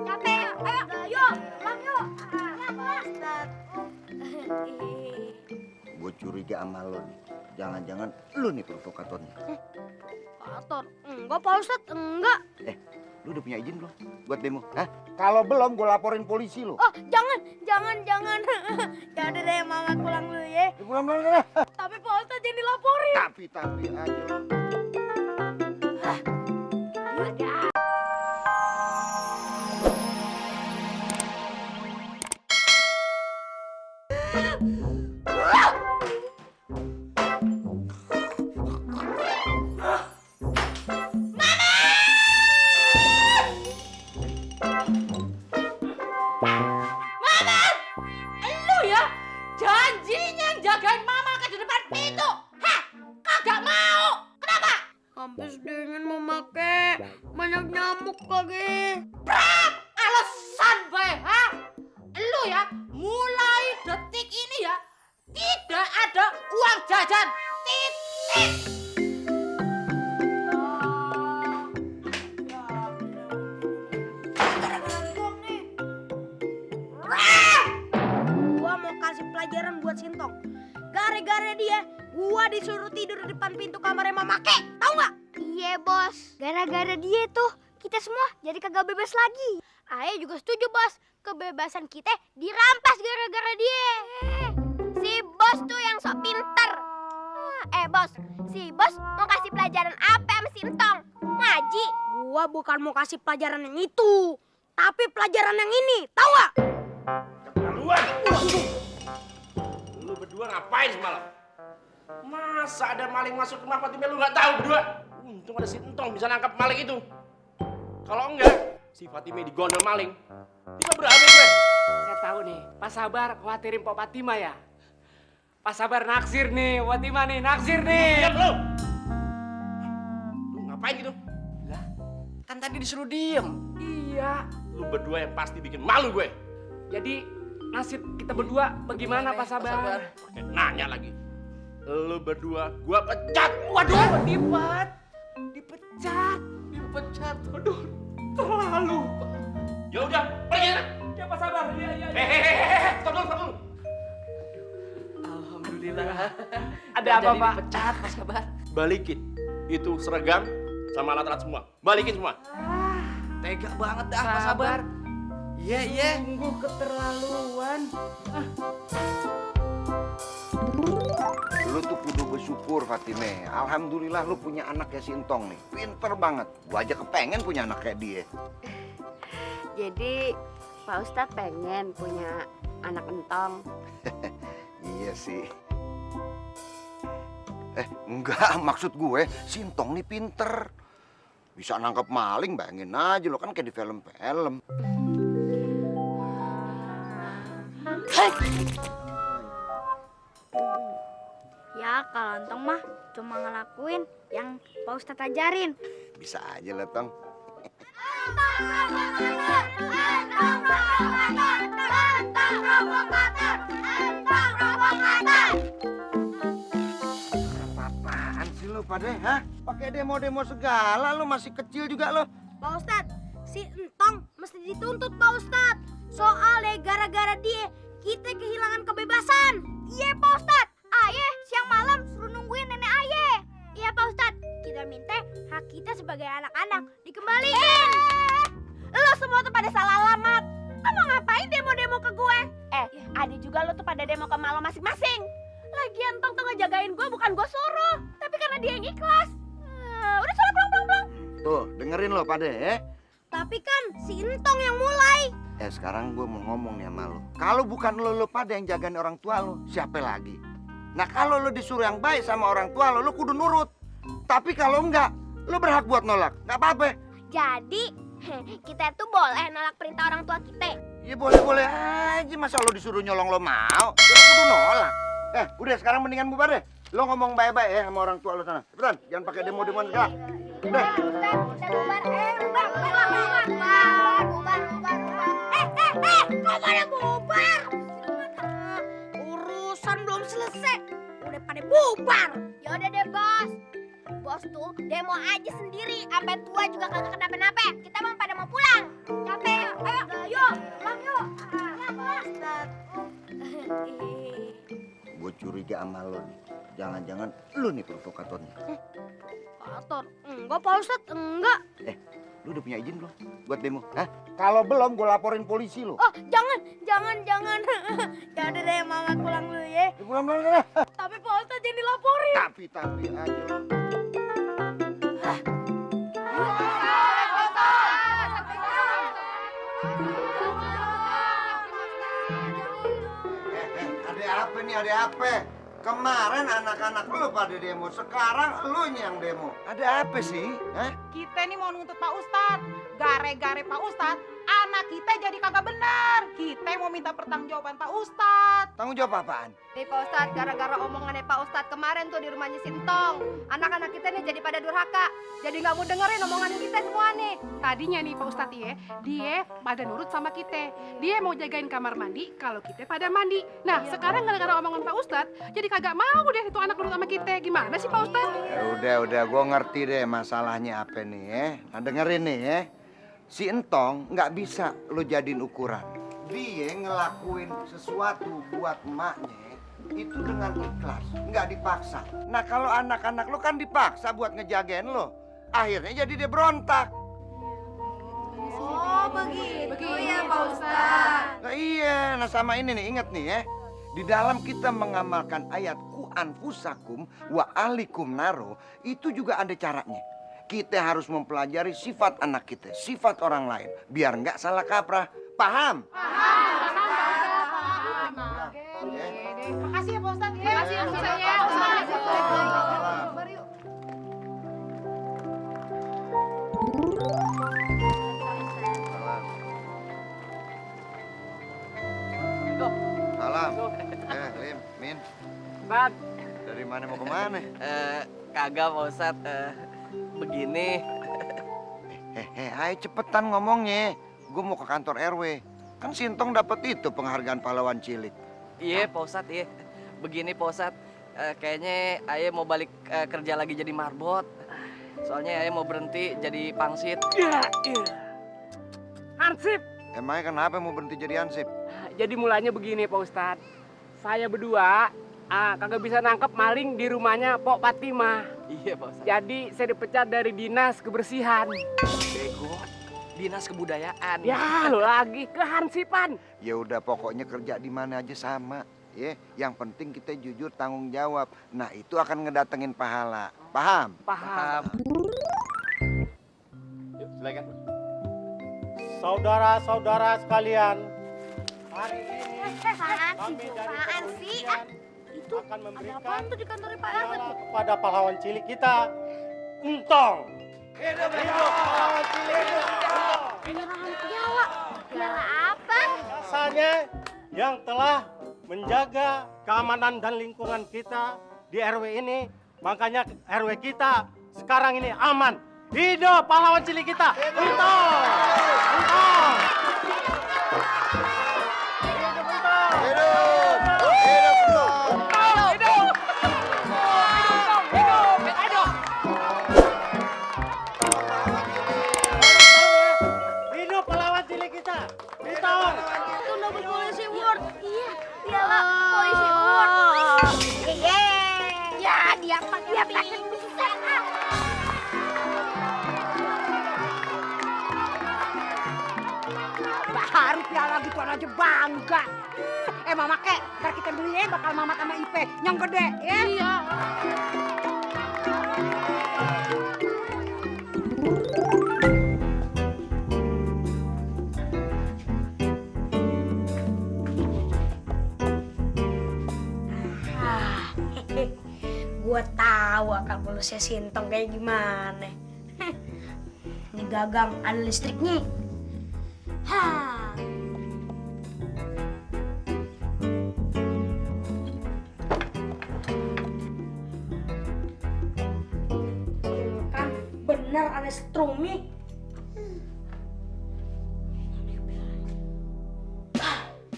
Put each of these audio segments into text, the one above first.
Capek. Ayo, yuk. Pulang yuk. Pulang. Gue curiga sama lo nih. Jangan-jangan lu nih provokatornya. Provokator? Enggak, Pak Ustadz. Enggak. Lu udah punya izin belum buat demo? Hah? Kalau belum, gue laporin polisi lo. Oh, jangan. Ya udah deh, Mama pulang dulu ya. Pulang sana. Tapi Pak Ustadz jangan dilaporin. Tapi aja lo. Lu ya, janjinya jagain Mama ke depan pintu. Hah? Kagak mau. Kenapa? Habis dingin memakai banyak nyamuk lagi. Prak! Alasan bae, ha? Lu ya, mulai detik ini ya, tidak ada uang jajan. Titik. Gua mau kasih pelajaran buat Sintong. Gara-gara dia, gua disuruh tidur di depan pintu kamarnya Mama Ke. Tahu nggak? Iya, Bos. Gara-gara dia tuh, kita semua jadi kagak bebas lagi. Ayah juga setuju, Bos. Kebebasan kita dirampas gara-gara dia. Si Bos tuh yang sok pinter. Bos, si Bos mau kasih pelajaran apa sama Sintong? Ngaji. Gua bukan mau kasih pelajaran yang itu, tapi pelajaran yang ini. Tahu nggak? Keterlaluan. Lu berdua ngapain semalam? Masa ada maling masuk rumah Fatimah lu nggak tahu berdua? Untung ada si Entong bisa nangkap maling itu. Kalau enggak, si Fatimah digondol maling. Bisa berabe gue. Saya tahu nih, Pak Sabar khawatirin Pak Fatimah ya. Pak Sabar naksir nih, Fatimah nih, naksir nih. Diam lu. Lu ngapain gitu? Lah, kan tadi disuruh diem. Iya. Lu berdua yang pasti bikin malu gue. Jadi nasib kita berdua bagaimana Pak Sabar? Pakai nanya lagi. Lu berdua gua pecat. Waduh, dipecat. Aduh, terlalu. Ya udah, pergi sana. Ya Pak Sabar, iya. Hehehe, stop dulu. Alhamdulillah. Ada apa Pak? Pecat, Pak Sabar. Balikin itu seragam sama alat-alat semua. Balikin semua. Tega banget dah Pak Sabar. Iya. Sungguh keterlaluan. Lu tuh kudu bersyukur, Fatime. Alhamdulillah lu punya anak kayak Sintong nih. Pinter banget. Gua aja kepengen punya anak kayak dia. Jadi Pak Ustadz pengen punya anak entong. Iya sih. Enggak, maksud gue Sintong nih pinter. Bisa nangkep maling, bayangin aja lo, kan kayak di film-film. Ya, kalau Entong mah cuma ngelakuin yang Pak Ustadz ajarin. Bisa aja lah, Tong. Apaan sih lu pada, hah? Pakai demo-demo segala, lu masih kecil juga lo. Pak Ustadz, si Entong mesti dituntut Pak Ustadz. Soalnya gara-gara dia, kita kehilangan kebebasan. Iya Pak Ustadz, ayah siang malam suruh nungguin nenek ayah. Iya Pak Ustadz, kita minta hak kita sebagai anak-anak dikembaliin. Lo semua tuh pada salah alamat. Lo mau ngapain demo-demo ke gue? Ada juga lo tuh pada demo ke malo masing-masing. Lagian Entong tuh ngejagain gue, bukan gue suruh. Tapi karena dia yang ikhlas. Udah suruh pulang. Tuh, dengerin lo pada, ya. Tapi kan si Entong yang mulai. Sekarang gue mau ngomong nih sama lo. Kalau bukan lo pada yang jagain orang tua lo, siapa lagi? Nah, kalau lo disuruh yang baik sama orang tua lo kudu nurut. Tapi kalau enggak, lo berhak buat nolak. Nggak apa-apa. Jadi, kita tuh boleh nolak perintah orang tua kita. Ya boleh-boleh aja. Masa lo disuruh nyolong lo mau? Ya lo kudu nolak. Udah sekarang mendingan bubar deh. Lo ngomong baik-baik ya sama orang tua lo sana. Cepetan, jangan pakai demo-demoan segala. Udah. Kita bubar. Kok pada bubar? Urusan belum selesai. Udah pada bubar. Ya udah deh, Bos. bos tuh demo aja sendiri, sampai tua juga kagak kenapa-napa. Kita mau pada mau pulang. Capek. Ayo, pulang yuk. Gue curiga sama lo nih. Jangan-jangan lu nih provokatornya. Kotor. Enggak, Pak Ustadz, enggak. Lu udah punya izin belum buat demo? Hah? Kalau belum, gue laporin polisi lo. Oh, jangan. Ya udah deh, Mama pulang dulu ya. Pulang sana. Tapi Pak Ustadz jangan dilaporin. Tapi aja lo. Ada apa nih, ada apa? Kemarin anak-anak lu pada demo, sekarang lu yang demo. Ada apa sih? Hah? Kita nih mau nuntut Pak Ustadz. Gare-gare Pak Ustadz, anak kita jadi kagak benar. Kita mau minta pertanggungjawaban Pak Ustadz. Tanggung jawab apaan? Nih Pak Ustadz, gara-gara omongannya Pak Ustadz kemarin tuh di rumahnya Sintong, anak-anak kita nih jadi pada durhaka. Jadi nggak mau dengerin omongan kita semua nih. Tadinya nih Pak Ustadz ya, dia pada nurut sama kita. Dia mau jagain kamar mandi kalau kita pada mandi. Nah sekarang gara-gara omongan Pak Ustadz, jadi kagak mau deh itu anak nurut sama kita. Gimana sih Pak Ustadz? Ya udah, gue ngerti deh masalahnya apa nih ya. Nah dengerin nih ya, si Entong nggak bisa lo jadiin ukuran. Dia ngelakuin sesuatu buat emaknya itu dengan ikhlas, nggak dipaksa. Nah kalau anak-anak lo kan dipaksa buat ngejagain lo, akhirnya jadi dia berontak. Oh, begitu ya, Pak Ustadz. Nah iya, nah sama ini nih, ingat nih ya. Di dalam kita mengamalkan ayat ku anfusakum wa alikum naro, itu juga ada caranya. Kita harus mempelajari sifat anak kita, sifat orang lain, biar nggak salah kaprah. Paham? Makasih ya Pak Ustadz. Makasih ya Pak Ustadz ya. Salam. Lim, Min. Ustadz, Dari mana mau kemana? Kagak Pak Ustadz, begini. Ayo cepetan ngomongnya. Gue mau ke kantor RW. Kan Sintong dapat itu penghargaan pahlawan cilik. Iya Pak Ustadz, iya. Begini Pak Ustadz, kayaknya Aye mau balik kerja lagi jadi marbot. Soalnya Aye mau berhenti jadi pangsit. Hansip. Emangnya kenapa mau berhenti jadi ansip? Jadi mulanya begini Pak Ustadz. Saya berdua kagak bisa nangkep maling di rumahnya Pok Fatimah. Iya Pak Ustadz. Jadi saya dipecat dari dinas kebersihan. Bego, dinas kebudayaan. Ya lagi kehansipan. Ya udah pokoknya kerja di mana aja sama. Ya, yang penting kita jujur tanggung jawab. Nah itu akan ngedatengin pahala. Paham? Paham. Yuk, silakan. Saudara-saudara sekalian, hari ini Apaan sih? Itu akan ada memberikan apaan tuh di kantor Pak Ahmad? piala kepada pahlawan cilik kita, Entong. Hidup pahlawan cilik. Penyerahan piala. Piala apa? Rasanya yang telah menjaga keamanan dan lingkungan kita di RW ini, makanya RW kita sekarang ini aman. Hidup pahlawan cilik kita, Entong. Entong. Hidup Entong. Hidup pahlawan cilik kita, Entong. Itu double polisi award. Iya, piala polisi award. Ya, dia pakai bisa. Baru piala gitu aja bangga. Mama kek, ntar kita beli ya bakal Mamat sama Ipe yang gede ya. Iya. Gua tahu akal bulusnya Sintong kayak gimana. Ini gagang ada listriknya. Hah. Kan bener ada strumi.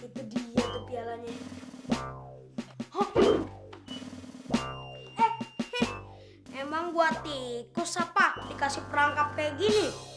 Itu dia tuh pialanya. Emang gua tikus apa dikasih perangkap kayak gini?